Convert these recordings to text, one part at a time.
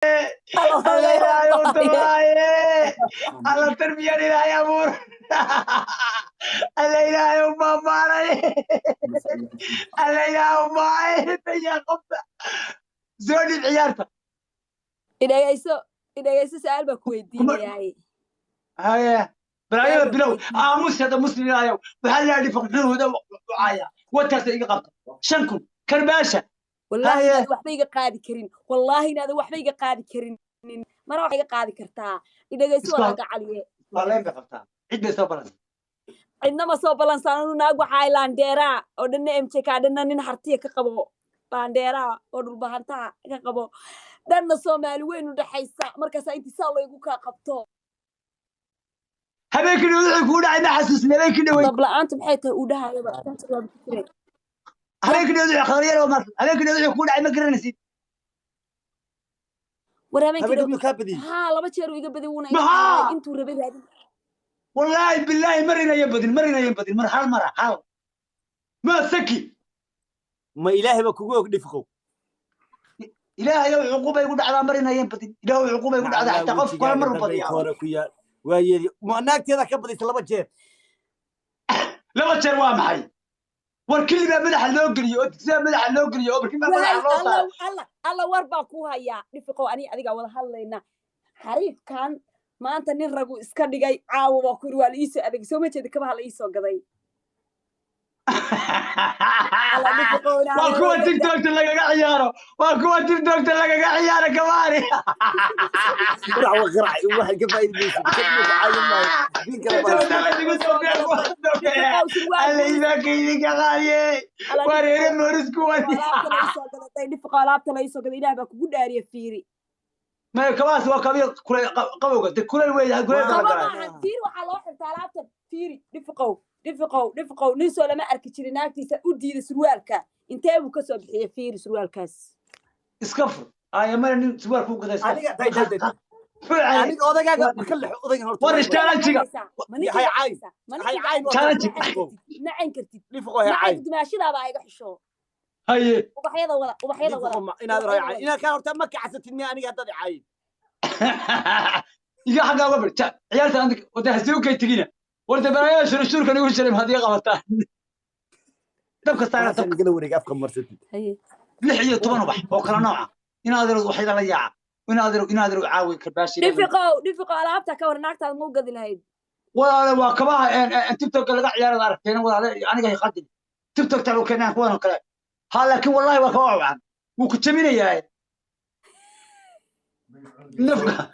Alla Ilaahay u tabaaye, Alla tarbiyad Ilaahay abuur, Alla Ilaahay u baabaaray, Alla Ilaahay u baay taya qabta soo dhib ciyaarta. Idhegayso, idhegayso, su-aal baa ku weydiinayaay. Haye, balaayada bilow. Aamus hada Muslim Ilaahayow, waxaa la yidhi muxuu huda wacaya wataasa iga qabta 5000 karbaasha. Wallaahi inaadan waxba iga qaadi karin, wallaahi inaadan waxba iga qaadi karin. Mana wax iga qaadi kartaa. Idhegayso, walaaga caliye. Waleen bay qabtaa, cid bay soo balansa. Cidna ma soo balansaan. Anu naag waxaa laandheeraa oo dhanna MJK, dhanna nin Hartiya ka qabo, laandheeraa oo Dhulbahantaha ka qabo, dhanna Soomaali weyn u dhexaysa. Markaasaa intii saa laygu kaa qabto. Habeenkii dhow wixii kugu dhacay ma xasuusin? Habeenkii dhowey. Dab la-aanta maxay tahay uu dhahayaba? Habeenkii dhow wixii kharyar oo mar habeenkii dhow wixii kugu dhacay ma garanaysid? War habeenkii habeenkii dhow miyuu kaa badiyey? Haa, laba jeer uu iga badi, wuuna iga Maxaa? qaaday intuu rabay raadin. Wallaahi bilaahi mar inayan badin, mar inayan badin, mar hal mara, hal ma saki. Ma Ilaahay baa kugu og, Dhifiqow. Ilaahay ow, cuqubay ku dhacdaa mar inayan badin. Ilaahay cuqubay ku dhacdaa, xataa qof kale mar u badiyaa. Hore ku yaal waa yeeli ma naagteeda ka badaysa laba jeer. Laba jeer waa maxay? War kili baa madaxa loo geliyey oo digsigaa madaxa loo geliyey oo barkin baa madaxa loo saaray. Alla, Alla, war baa ku hayaa, Dhifiqow. Ani adigaa wada hadlayna. Xariifkan maanta nin ragu iska dhigay caawa. Waa ku yiri waa la iisoo adeegay, soo ma jeeda? Kabaha la iisoo gaday. Alla, Dhifiqow. Waa kuwa TikTokta lagaga ciyaaro, waa kuwa TikTokta lagaga ciyaaro kabaani. Qirac waa qirac, waxay ka faa'iidaysa caayin maayo diin kale baa. TikTokta lagu soo Dhifiqow, surwaal. Alla iimaanka idinka qaadiye, waa reere mooris kuwani. Alaabta la iisoo gaday, Dhifiqow, alaabta la iisoo gaday, Ilaah baa kugu dhaariya, fiiri. Maya, kabahaas waa kabiyo kuleyl qabowga de, kuleyl weeye, kuleyl baa la Kaba galaa. Maahan, fiiri, waxaa loo xirtaa alaabtan. Fiiri, Dhifiqow, Dhifiqow, Dhifiqow, nin soo lama arki jirin naagtiisa u diida surwaalka. Intee buu kasoo bixiyey? Fiiri surwaalkaas. Iska fur aya mara nin surwaal kuu gaday, iska Aniga day day day. fur cali. Aniga odagaaga marka lexo odaygan horta. War challenge-ga. Hay cayn. Hay cayn waa. Challenge. Nacin kartid. Dhifiqo, hay cayn. Nacin dumaashidaaba iga xisho. Haye. Ubaxyada wada, ubaxyada wada. Dhifiqo, inaad hay cayn, inaad kaa horta ma kacsatid miya aniga haddaad i cayn? Iga xaggaa uga bir ciyaarta anta wada hasiukay tegina. Warta balaayada shurushurkan igu jiray maxaad iga qabataan? Dabka saara, dabka. Igala wareeg afka marsatid. Haye. 16 ubax oo kala nooca. Inaad iro waxyada la yaaca, inaad iro, inaad iro caawi karbaashi. Dhifiqow, Dhifiqow, alaabta ka war, naagtaada ma u gadi lahayd? Walaale, waa kabaha TikTokka laga ciyaarada aragteen. Walaale, aniga hay qadin TikTokta lagu keenaan kuwan oo kale. Ha, laakiin wallahi waa kaba wacan, wuu ku jabinayaa nafka.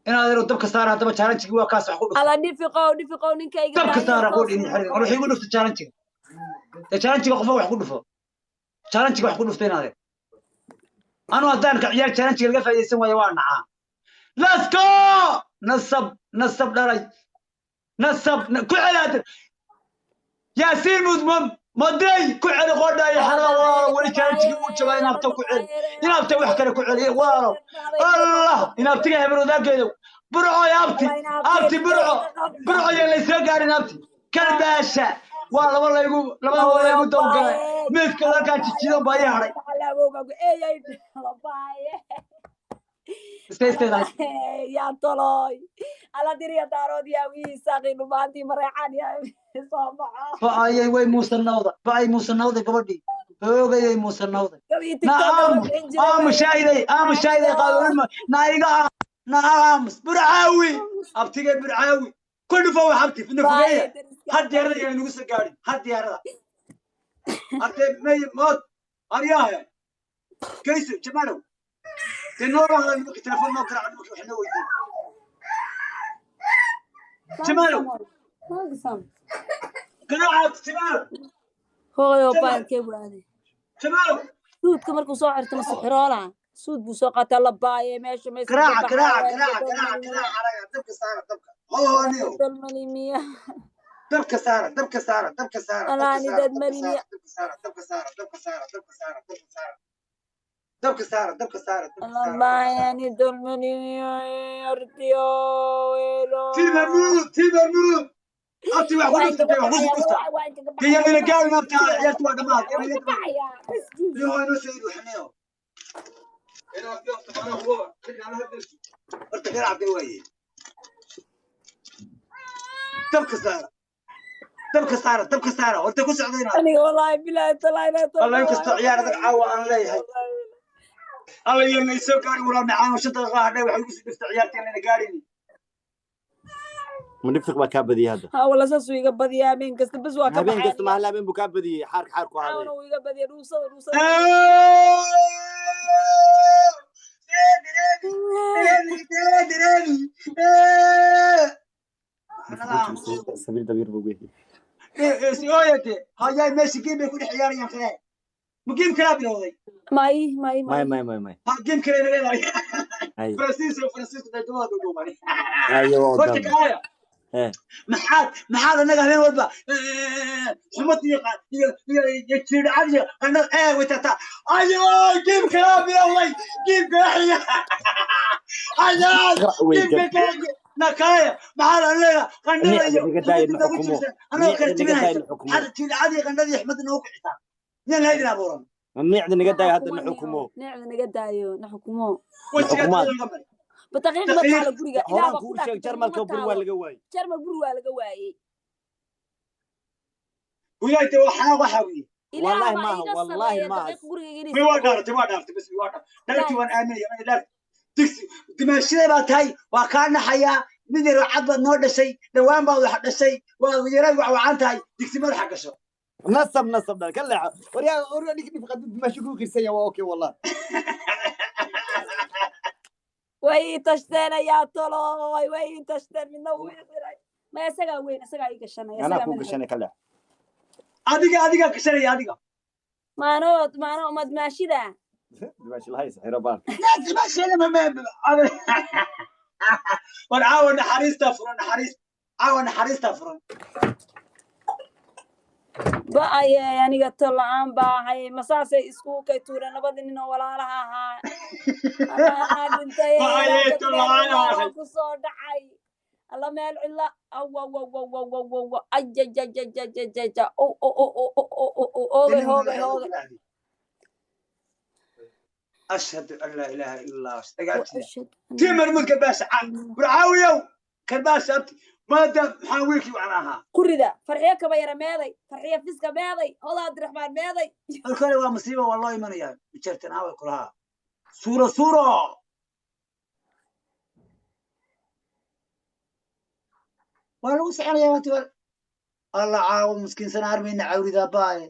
Inaad iro dabka saara haddaba, challenge waa kaas, wax ku dhufto. Alla, Dhifiqow, Dhifiqow, ninkayga. Dabka saara, qoodh idin xirin. War waxay igu dhufto challenge de, challenge qofa wax ku dhufo, challenge wax ku dhufto. Inaad anu haddaan ka ciyaar challenge laga faa'iidaysan waayo waa nacaa. Let's go! Nasab, nasab dhalay, nasab ku celi. Yaasiin mudmam maday ku celi qoodha iyo xarada. Walaalo, weli challenge uu jabaa. Inaabta ku celi, inaabta wax kale ku celi. Walaalo, Allah, inaabtiga hebel wadaaggeedo Burco. Abti, abti, Burco, Burco yaan laysoo gaarin. Abti kalbaasha waa laba laygu, labada waa laygu dawgalay. Midka halkaa jijidan baa ii hadhay. Istay, istay. Yaa toloy, ala diriya Daarood, yaa wiisaaqi dhumaantii Mareexaan, yaa soo baxo. Ba'ayay way muusanawda, ba'ay muusanawda, gabadhii hoogayay muusanawda. Gabii na TikTok aamu bixin jiray. Aamu shaahiday, aamu shaahiday qaadolma na iga na aamus. Burcaawi, abtigay Burcaawi ku dhufo wax. Abti nafugeeya har diyaarada yaan nagu soo gaadhin, har diyaarada arte may mood aryaahe kayso. Jamaalow, dee noo hadal nimanka, telefoon noo garaac nimanka, wax noo weydiin. Jamaalow, garaaca Jamaalow. Hooyo. Jamaal. Baankee buu aaday? Jamaalow. Suudka markuu soo xirto masixiroolaa suud buu soo qaataa la baaye meesha meesha. Garaaca, garaaca, garaaca, garaaca, garaaca anaga. Dabka saara, dabka hoohoniyo. Dalmanimiya. Dabka saara, dabka saara, dabka saara, dabka Alaani saara dad dabka mariniya. saara, dabka saara, dabka saara, dabka saara, dabka saara, dabka saara, dabka saara, dabka saara, dabka saara. Alabayani dalmanimiya artiyo welo. Timamuud, timamuud, abti wax ku dhufta, wax ku dhufta. Hiya mina gaarin abti, ciyaartu waa dhammaatay. Iyo inoo soo yidhi waxniyo. Horta garacday waaye. Dabka saara, dabka saara, dabka saara. Horta ku socdayna. Aniga wallaahi bilaahi talaahi laa. Wallahi inkastoo ciyaar adag caawa aan leeyahay, alla yeelna isoo gaari walaa macaan oo 5 daqiiqo hadhay waxay ugu sii dhifta ciyaartii inayna gaarin. Ma dhifiq baa kaa badiyey hadda? Ha, walla saasuu iga badiyaa habeen kasta, bas waa ka habeen baxay. Kasta ma hal habeen buu kaa badiyey? Xaarka xaarku Caawna ahaaday. Wuu iga badiya dhuusada, dhuusada. Sabiil dabiir buu geeyey. Ooyate hayaa, meesha game bay ku dhex ciyaarayaan kale. Ma game kalaa bilowday? May, may. May. May. May, may, may. Ha, game kale naga ilaaliya. Ay. Faransiiska, Faransiiska daydamada dhudhuuban. Ayo. Horta kaaya. Eh. Maxaad annaga habeen walba xumad iyo iyo iyo iyo jiidhacad iyo annaga ee way tagtaa. Ayo, game kalaa bilowday, game kala xiga. Ayo. Qarac wey. Game kala nakaaya. Maxaad annaga qandhada iyo Nicda naga daayo, xumadda nagu na xukumo. jirta annaga kala Nicda naga daayo, jebinaysa na xukumo. Maxaad jiidhacad iyo qandhada iyo xumadda noogu kicisaa? Miyaan lahaydin abuuran? Nicda naga daayo, hadda na xukumo. Neecda naga daayo, na xukumo. Wejigaa Xukumaad. laga maray. Bataqiiq ma taalo guriga ilaa Horaan baa kuu ku sheeg, dhaafay. Jarmalka bur waa laga waayey. Jarmal bur waa laga waayey. Wilaayta waxaa waxa weeye. Ilaah Wallaahi baa maaha, iga wallaahi sarreeya maaha. daqiiq guriga. Way waa dhaaratay, waa dhaaratay, bas waa dhaaratay. Dhaartii waan aaminaya, ma dhaartay. Digsi dimaashada baa tahay, waa kaa naxayaa. Mid yar oo cad baad noo dhashay, dhawaan baad wax dhashay, waa yaraad wax wacan tahay. Digsi madaxa gasho. Nasab, nasab dhal ka leexo. Waryaa, waryaa, dhig dhif qadid meesha ku qirsan yahay waa okay wallah. Way ii tashteen ayaa toloy, way ii tashteen. Midna wuu ii xiray. Ma isagaa weyn, isagaa ii gashanaya. Anaa Isagaa kuu madaxa. gashanay, ka leexo. Adiga, adiga gashanaya, adiga. Maanood maano madmaashida. Dimaashi lahays xiro baal. Yaa dimaashada ma war caawa naxariistaa furan, naxariis caawa, naxariistaa furan. Ba-aye, aniga tol la-aan baa ahay. Masaasay isku kay tuureen labadii nin oo walaalaha ahaa. Anaa dhintay. Ba-aye, tol la'aan ahay. Ku soo dhacay alla meel cidla. Awawawawawawawa, ajajajajajaja, o o o o o o o o, hoogay, hoogay, hoogay. Ashhadu an laa ilaaha illa Allah. Dhagaajina tii marmud karbaasha warcaawiyow, karbaasha abti maadaam maxaa wiilkii wacan ahaa. Kurida Farxiyo kaba yara meeday, Farxiyo Fiska meeday, Hoda Cabdiraxmaan meeday. Halkani waa masiiba, waa loo imanayaa. Ujeertan aaway kulahaa suuro suuro. Waa lagu soconayaa waati war alla caawo miskiinsanaa armayna cawridaa baaye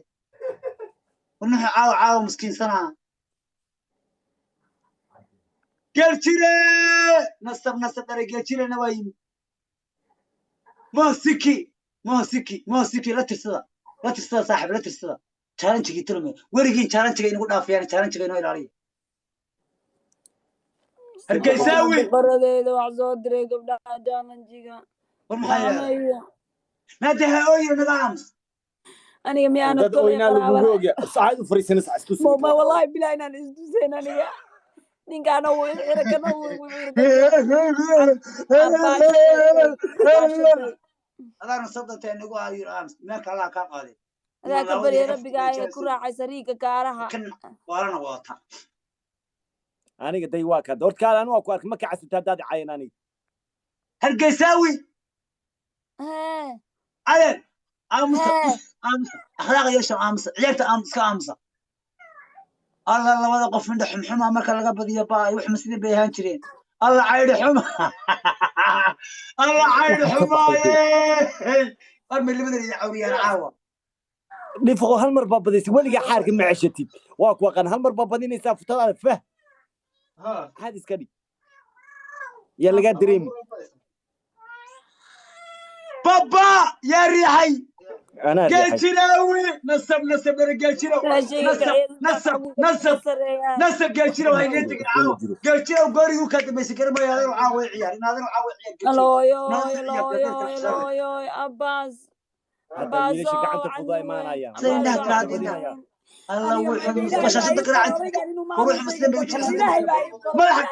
warnuxu caawo caawo miskiinsanaa. Geljire nasab, nasab dhalay, geljirena waa yimi. Mosiki, mosiki, mosiki, la tirsada, la tirsada saaxib, la tirsada. Challenge-gii tulme weligiin challenge-ga inagu dhaafayaan, challenge-ga inoo ilaaliya. Hargeysaawi. Boqoradeeda wax soo diray gabdhaha challenge-ga. War maxaa yidhahdaa? Maamayo. Naadaha ooyira naga aamus. Aniga miyaana Dad oynaa lagugu ogya saacad u fariisanaysa isku. Ma wallahi bilaa inaan isdusayn. Aniga ninkaana wuu i xira, kana wuu igu xira. Adaana sabdanta inagu ayir aamus, meelka Allah kaa qaaday. Adaa ka barya rabbigaa ee ku raacay sariiga kaaraha. Kan waalana wadata. Aniga day waa ka horta kaal, anu waa ku arkay ma ka casubta haddaad cayan aniga. Hargeysaawi. Hee. Adeer aamusa. Hee. Aamusa, akhlaaq yeesha, aamusa, ciyaarta aamus ka aamusa. Alla labada qof indha xumxuma marka laga badiyo baa wax masida bay ahaan jireen. Alla caydhi xuma, alla caydhi xumaaye. War ma labadan iyo cawriyaan caawa? Dhifqo, hal mar baa badisay, weligaa xaarka ma ceshatid. Waa ku aqaan, hal mar baa badinaysaa futadaada fah. Maxaad iska dhig yaa lagaa dareemi. Baba yaa riixay. Anaa riixay. Geljiraawi, nasab, nasab dhara, geljiraw. Nasab, nasab, nasab, nasab, geljiraw ha iga tegin caawa. Geljiraw gooriguu kaa dambaysa garmaya. Adeer caawa ciyaar in adeer caawa ciyaar geljiraw. Alooyoy, alooyoy, Abbas. Hadda wiilasha gacanta fudaa imaanayaan. Sida indhaha tiraahdo, indhaha. Alla wuxuu bashaashada garaacay, ruux muslim bay u jilicsan madaxa.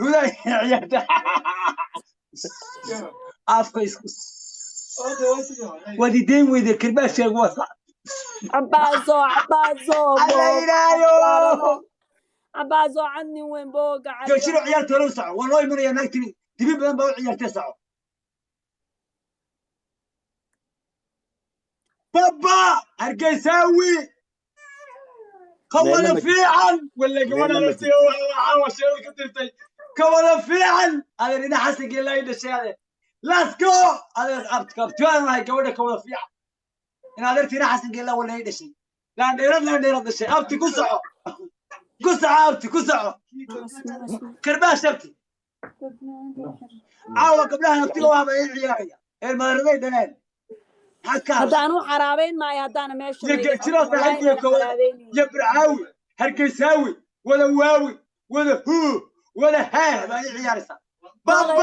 Hudaa ciyaarta afka isku wadideyn weyde karbaashkaagu waa sax. Cabaaso, cabaaso. Alla ilaayo. Cabaaso cadnin weyn booga. Geljiro ciyaarta hore u soco, waa loo imanaya naagtini, dibi badan baa u ciyaartay, soco. Baba Hargeysaawi kawada fiican wala gabadha laftiga caawa sheeda ka tirtay kawada fiican. Adeer ina xasanka ilaahay dhashay, adeer let's go, adeer abtiwaan nahay gabadha kawada fiican in adeerta ina xasanka ilaa wala dhashay, laandheerad laandheerad dhashay. Abti ku soco, ku soco abti, ku soco karbaash abti. Caawa gabdhaha abtiga waaba ii ciyaaraya ee madaraday dhaleen. Haddaan u xaraabeyn maayo haddaana meesha. Iyo geljiro saaxiibkiyo kowada iyo bircaawi Hargeysaawi wada waawi wada huu wada haa baa ii ciyaaraysa. Baba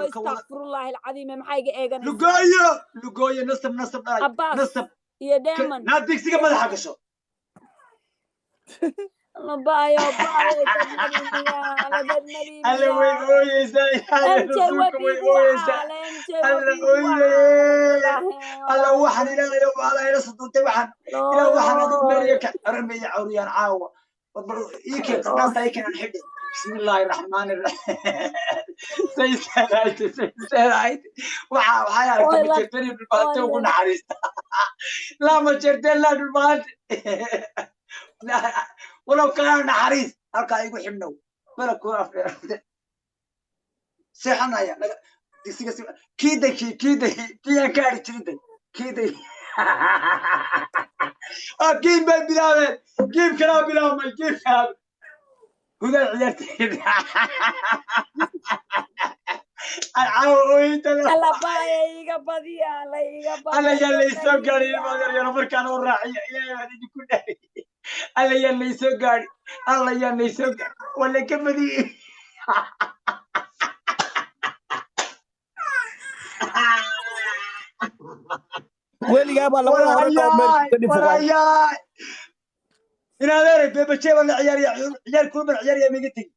istakfirullahi alcadiim, maxaa iga eeganaysa? Lugooyo lugooyo, nasab nasab dhalay. Abbaas nasab iyo dheeman. Naa digsiga madaxa gasho. Bayo bayo. Alla way ooyeysaa, rasuulka way ooyeysaa, alla ooyey, alla waxaan ilaahay alla ila sodontay, waxaan ilaa waxaan adigu meeliyo ka aramaya cawriyaan caawa ii keen qardhaasta ii keenan xidhi. Bismi illaahi raxmaani raxiim, sayseedaayte sayseedaayte. Waxa waxay aragtay majeerteen iyo dhulbaante ugu naxariista laa majeerteen laa dhulbaante walow kalena naxariis halkaa igu xibnow bala ku afdheer seexanaya digsiga kiiday kiiday kii aan ka adhi jirinday kiiday. Giim bay bilaabeen, giim kalaa bilaabmay, giim kalaa hudaa ciyaartay caawa ooyinta. Alla iga badiya, alla iga badiya. Alla yaa laysoo gaadhay ilmadeeryaro markaan u raaciyo, ilaahay baan idinku dhahay, alla yaa laysoo gaadhi, alla yaa laysoo gaadhi, wala ka badiyey. Weligaa baa labada hore walayaay inaadeere beebajee baan la ciyaariya, ciyaar kulban ciyaariya miga tegi.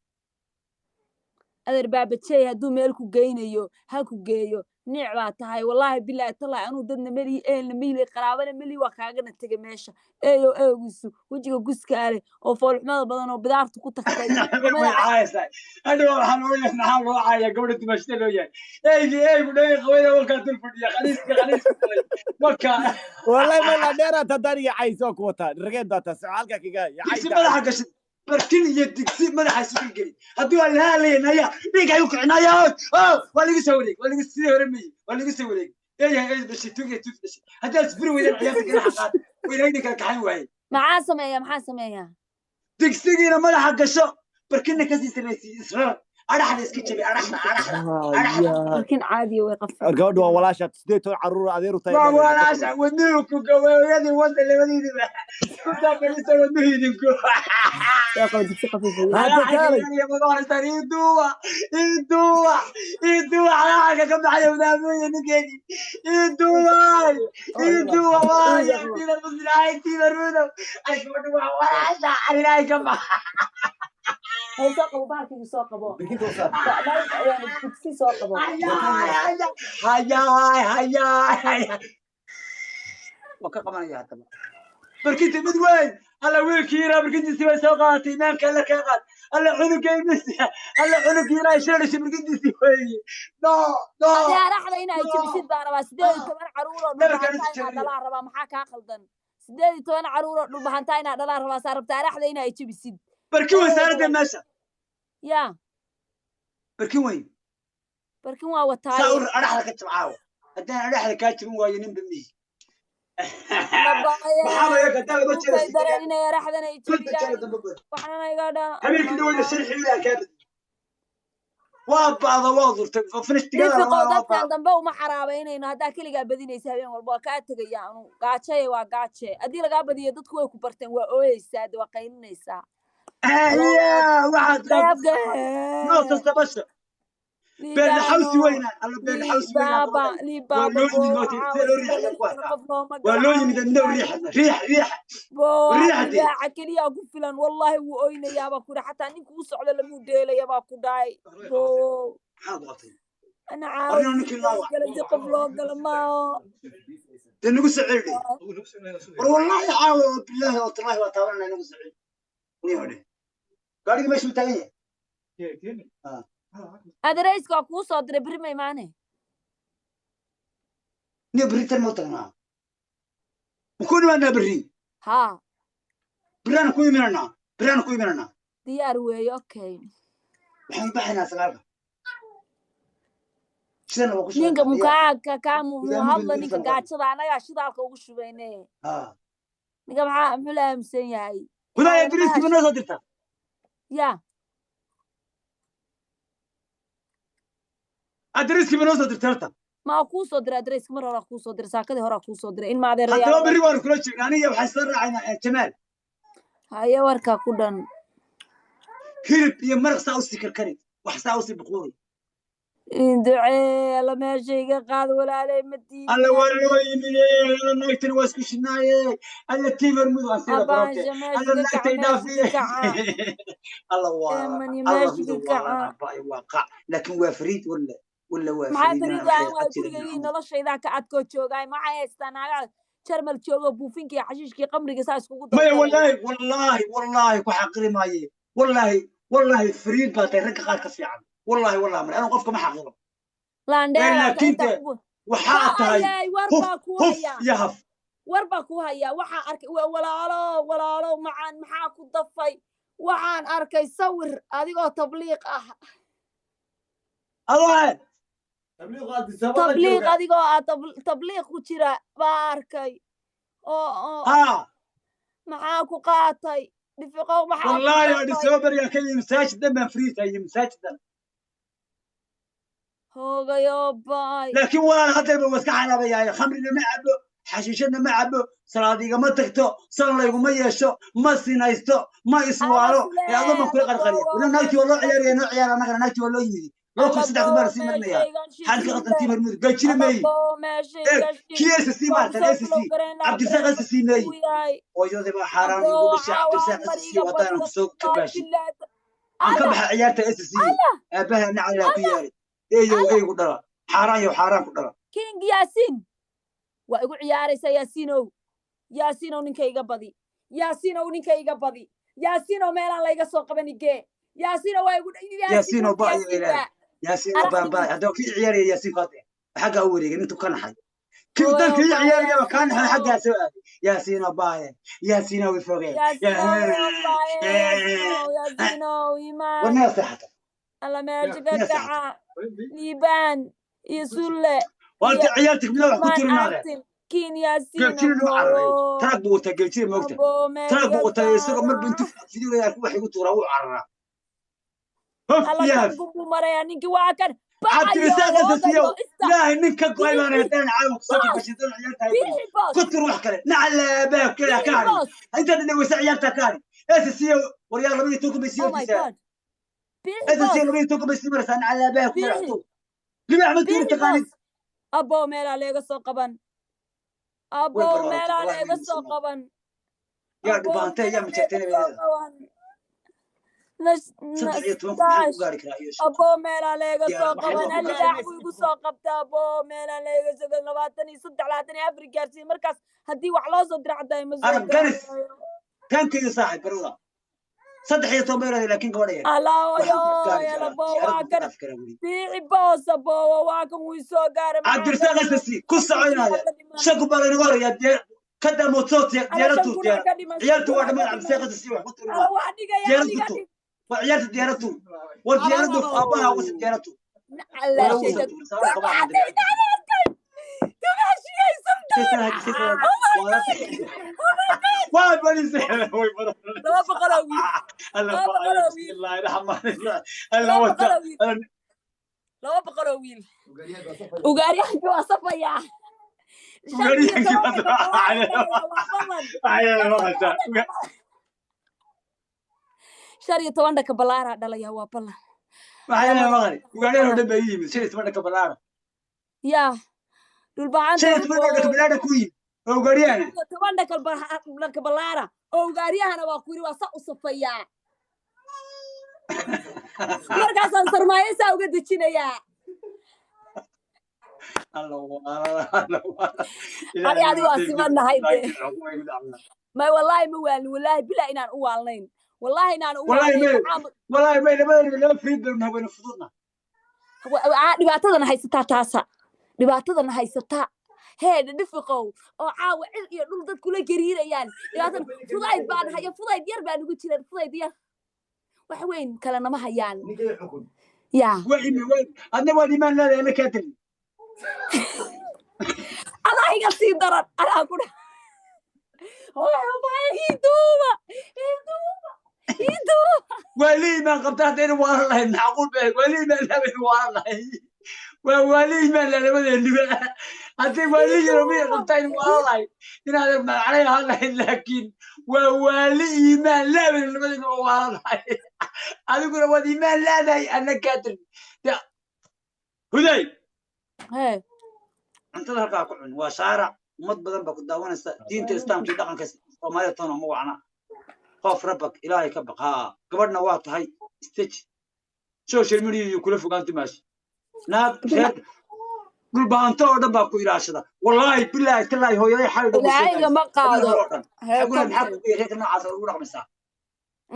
Adeer baabajey hadduu meel ku geynayo ha ku geeyo, niic baa tahay wallaahi bilaahi talaahi. Anuu dadna melihi, ehelna melihi, qaraabana melihi, waa kaagana tegay meesha eeyo eegiisu wejiga guskaa leh oo foolxumada badan oo bidaartu ku tagtay. Way caayaysaa hadhow, waxaa loo yahay, maxaa loo caaya gabadha dumashada loo yahay eygi eygu dhagay qabayda walkaa dul fadhiya khaliiska khaliiska marka. Wallahi ma la dheeraad haddaan iga cayso ku wataa rageen daataa soco halkaa kaga. Digsi madaxa gashay, barkin iyo digsi madaxa isugu geli hadduu alhaalayay naya dhiig ayu kicinaya. Waa lagu soo wareeg, waa lagu sidii hore miyi, waa lagu soo wareeg eeyahay ey dhashay tuug iyo tuug dhashay. Haddaad isfuri weydaan ciyaarta ganaxa qaad weynayni kala kaxayn waaye. Maxaa sameeya, maxaa sameeya? Digsigiina madaxa gasho, barkinna kasii sarraysiy, israr adhaxda iska jabi, adhaxda adhaxda adhaxda. Barkin caadiya way qafan. Gabadhu waa walaasha, 18 caruur adeer u tahay. Waa walaasha, wadnuhu ku gaweeyadii wada labadiidiba ku daafalisa wadnuhu idinku. Iduwa iduwa iduwa xalaalka ka baxaya wadaamooya ninkeedii iduwa iduwa waaya tiina muslihay tiina rudow ay gabadhu waa walaasha ilaahay ka baxa. Soo qabo bahalkayga, soo qabo digsi, soo qabo. Hayaay hayaay hayaay, waa ka qabanaya haddaba barkinta mid weyn. Alla wiilkii yaraa barkintiisii bay soo qaadatay, imaanka alla kaa qaad, alla cunugaymis, alla cunugii yaraa shala dhashay barkintiisii weeye. No no. Araxda inay jabisid baan rabaa, 18 caruur oo dhulbahantaa inaa dhalaa rabaa. Maxaa kaa qaldan? 18 caruur oo dhulbahantaa inaa dhalaa rabaa, saa rabta araxda inay jabisid. Barkin weyn saarade meesha. Ya barkin weyn. Barkin waa wataa. Saa ur adhaxda ka jabcaawa, haddaan adhaxda kaa jabin waayo ninba miyi. Waa bacda, waa durtay. Dhifiqo dadkan dambe uma xaraabaynayno haddaa keligaa badinaysa habeen walba waa kaa tegaya. Anu gaajaya waa gaaje, haddii lagaa badiyo dadku way ku barteen, waa ooyeysaa de, waa qaylinaysaa. Waxaad noosastabasha beerlaxawsi weynaan, alla beerlaxawsi weynaan, waa loo yimid, see loo riixaya ku hataa, waa loo yimid midna riixadna riix riix. Riixa keliya ku filan wallahi wuu oynayaa baa ku dhahay, xataa ninka u socda lamuu dheelaya baa ku dhahay. Maxaad qabtay? Ana caawa si qof loo gala maaho. Dee nagu soo celi. War wallaahi caawa oo bilaahi oo tallaahi waa taabanana, nagu soo celi. Niyo dhe, gaadhigii meesha uu taagan yahay. Adareyska waa kuu soo diray, berri ma imaane. Niyo, berri tan mau tagnaa, ma ku imaanaa berri? Haa. Berriaan ku imananaa, berriaan ku imananaa. Diyaar weeye, okay. Waxaan baxaynaa 9-ka, sidana waa ku Ninka shaqeynaa. Mukaa kaa mu Nidaamyada hadla ninka ingiriiska. Gaajada anagaa shidaalka ugu shubayne. Ha. Ninka maxaa, muxuu la aaminsan yahay? Hudaaya, beriiskii ma noo soo dirtaa? Ya. Adreskii ma noo soo dirta horta? Ma kuu soo diray adreyska, mar horaa kuu soo diray, saakadii horaa kuu soo diray in ma Haddaba adeerayaal. Berri waanu kula jirnaa, aniga waxaan isla raacaynaa Jamaal. Haye, warkaa ku dhan. Hilib iyo maraq saa usii karkari, wax saa usii buquuri. Ducee alla meesha iga qaad, walaaley ma Alla diidin. Waa loo yimide, alla naagtani waa isku shinaaye, alla tiibar mudug aan sida qorobte. Abaansha meesha Alla ka kaca. naagtay Meesha dhaafiye. ka kaca. Alla waa Emani alla meesha midu ka waa kaca. Abaay waa qac, laakiin waa fariid, walla walla waa Maxaa fariid. Fariid Inaan waan waxay waay ajira. Gurigaygii noloshaydaa ka adkoo joogaay, maxay haystaa naagaha Jarmal joogo, buufinka iyo xashiishkii qamriga saa iskugu Maya. dardaraya. Wallaahi wallaahi wallaahi ku xaqiri maaye, wallaahi wallaahi fariid baa tahay, ragga qaar ka fiican, wallaahi wallaahi mare anu qofka ma xaqiro. Laandheeraata laakiin intaa de kugu waxaa tahay kacayay war huf baa kuu huf hayaa. Iyo haf. War baa kuu hayaa, waxaa arkay walaalo, walaalo macaan, maxaa ku dafay? Waxaan arkay sawir adigoo tabliiq ah. Adoo Tabliiq adigoo ah, tabliiq ku jira baa arkay oo haa. Maxaa ku qaatay dhifiqow, maxaa ku Wallaahi waa dafay? Dhisoo beriyaa ka yimi masaajid dhan baan fariid hayay, masaajid dhan. Hoogayo baay. Laakiin walaal haddeerba waa iska xalaabayaay, khamrina ma cabo, xashiishadna ma cabo, salaad igama tagto, san layguma yeesho, ma sinaysto, ma iswaalo. Ee adoo baan kula qarqariya wala, naagtii waa loo ciyaaraya, noo ciyaara annagana, naagtii waa loo yimidi, 2000, 3000 baa lasii marinayaa, xaalka qaldantii marmud gajina meeyi. Eeg kii SC maartan SC Cabdirasaaq SC meeyi, hooyadii baa xaaraan igu dhashay. Cabdirasaaq SC haddaanan kusoo kabaashin aan ka baxa ciyaarta SC, aabbaha nacalaa ku yeelay, eeyow eygu dhala, xaaraan yow xaaraan ku dhala. King Yaasiin waa igu ciyaaraysaa. Yaasiinow, Yaasiinow, ninka iga badi. Yaasiinow, ninka iga badi. Yaasiinow, meelaan layga soo qaban igee. Yaasiinow, waa igu Yaasiinow ba iyo ilaahay, Yaasiinow baan baa haddaba kii ciyaaraya. Yaasiin kaade xaggaa u wareegay, intuu ka naxay kii dadka ii ciyaaraya waa kaa naxay, xaggaa soo aaday. Yaasiinow baaye, Yaasiinow i fogee. Yaasiinow imaan. War miyaa seexata? Alla meesha ka Miyaa seexata? kaca liibaan iyo sulle. Waanta ciyaarta miyaa wax ku imaan tirinaade? Artin kin Yaasiin. Geeljire noo cararay, taraag buu wataa geeljire, moogta? Abo meesha Taraag buu wataa, isagoo marba kaca. Intuu fidiyoga arku wax igu tuuraa, wuu cararaa, hof Alla iyo kan haf. Buu marayaa ninkii, waa kan bacayo. Cabdirasaaq Hoogayo asasiyow ista. Ilaahay nin ka go'ay baan Biixi haddaan caawa kusoo boos. kabashay doon ciyaarta hay Biixi boos. Ku tur wax kale nacalaabaa kala Biixi ka hari boos. Intaad dhaweysa ciyaarta ka hari SC. Waryaa, 12 bay sii Oh my hortaysaa. God, biixi SC boos. 12 bay sii maraysaa, nacalaabaa ku Biixi. madaxto libaax ma tuuri Biixi taqaanid. Boos, abbo meelaa leega soo qaban. Way Abbo barooratay meelaa wallahi. leega soo Muslimiin qaban. Yaa Abbo dhibaantay yaa meelaa leega majeertayna soo bay leedahay. qaban. 13 maxaan ku Nastash gaari karaa iyo shan? Abbo meelaa leega yaa soo waxba qaban. ku gaari. Alibaax buu igu soo qabta, abbo meelaa leega soo qaban, 23, 24 gaarsiiye. Markaas haddii wax loo soo diro xataa ima soo Arab ganis. gaarayo. Tankiyo saaxib barada, 13 bay leedahay, laakiin gabadha yar Alaayo waxaan ku gaari karaa yalabo diyaarad waa baan ku kan dhaafi karaa weli. Biixi boos, aboowa waa kan, wuu soo gaaray, maxaa ka Cabdirasaaq dhiman? SSC ku soconaaya, Ka dhiman. Shanku baa laynaga horeeyaa, ka daamoodso. Ala Diyaarad shan tuur kuna diyaarad ka dhiman, shan ciyaartu waa kuna ka dhammaan. dhiman. Cabdirasaaq SSC wax ku Ala tuurmaa wax dhigaya diyaarad ku aniga tuur dhig. Waa ciyaarta diyaarad tuur, war diyaarad tuur, aabbaha wasa diyaarad tuur. Nacala wala wasa shaydan tuur saara kaba aan Dumaashiyay sultan. Waa badisay, way badan. 200 oo wiil. Alla 200 oo wiil. Bismillaahi raxmaani raxiim alla Laba wata boqol oo wiil. 200 oo wiil, ugaaryahankii waa safayaa. Ugaaryahankii waa 15 safayaa. Waa ballan. Waxay maqashaa. 15 dhaka balaaraa dhalaya, waa ballan. Waxay maqali ugaaryahan oo dhan baa ii yimid, 15 dhaka balaara. Yaa dhulbacanta. 15 dhaka balaara ku yimid oo ugaaryahana. 10 dhaka balaara oo ugaaryahana waa ku yiri, waa sa u safayaa, markaasaan sarmaayo saa uga dejinayaa. Alla alla. Ani adi waa simannahay de. May, wallaahi ma waalin, wallaahi bilaa inaan u waalnayn, wallaahi inaan u Wallaahi waalnayn. Wallaahi may, labadayna laba friid baynu nahay, wayna fududna. Dhibaatadana haysataa taasa, dhibaatadana haysataa heedha dhifiqow oo caawa cir iyo dhul dad kula gariirayaan. Dhibaatan fudayd baan haya, fudayd yar baan ugu jiran, fudayd yar, wax weyn kale nama hayaan ya. Waa imi waa adna waad imaan leedahay, ana kaa tegin. Adaa iga sii daran, anaa ku dha ii duuba, ii duuba, ii duuba. Waa li imaan qabta haddaynu waalan lahayn, macquul bay waa li imaan lahayn, waalan lahayn, waa waali imaan la labadeeniba. Hadday waali yaro miyay qabta aynu waalan lahayn, inaadan magaclay ahaan lahayn, laakiin waa waali iimaan laabaynu labadeenu waa waalan lahay. Adiguna waad iimaan leedahay, ana kaa tegin huday. Hee. Cuntada halkaa ku cun, waa shaarac, ummad badan baa ku daawanaysa. Diinta Islaamka iyo dhaqanka Soomaalida toona ma wacna. Qof rabbak, Ilaahay ka baq. Haa, gabadhna waa tahay, stage social media iyo kula fogaanti maashi. Naag reer Dhulbaanto oo dhan baa ku ilaashada, wallaahi bilaahi tallaahi, hooyaday xalay dhan. Ilaahay ma qaado. Oo dhan xaguna maxaa ku reerka noocaas ugu dhaqmaysaa?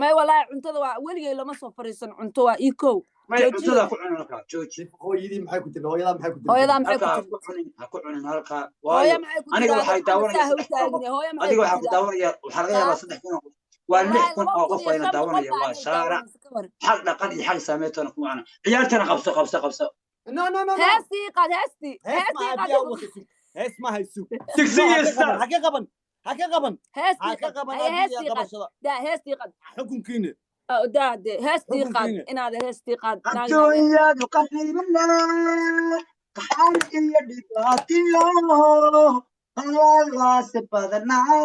May, wallaahi cuntada waa weligay lama soo fariisan, cunto waa ii kow. May. Joojiyo. Cuntada ku cunin halkaa, jooji. Hooyadii maxay ku tiri? Hooyadaa maxay ku tiri? Hooyadaa maxay ku Halkaa ha tiri? ku cunin, ha ku cunin halkaa. Hooya Waayo maxay ku aniga tiri? waxay daawanaysaa Saa ha u 3,000 qof. taagine, hooya maxay Adiga ku waxaa ku tiri? daawanaya, waxaa laga yaabaa 3,000 oo qof, waa 6,000 oo qof ayna daawanaya. Waa shaarac, xaq dhaqan iyo xaq saameetoona kuma macna. Ciyaartana qabso, qabso, qabso. No, no, no, no. Heestii qaad, heestii. Hees Heestii maaha. qaad. Biyaa wata, sug, hees maaha, sug. Digsiga Ha ka star. qaban, ha ka qaban, ha ka qaban, ha Heestii ka qaad. qaban. Haye. Adiga Heestii qaad. qabashada. Daa, heestii qaad. Xukunkiina. Oh, daa de, heestii qaad. Xukunkiina. Inaad heestii qaad. Adduunyadu qaxibna qaxar iyo dhibaatiyo halaalaase badanaa.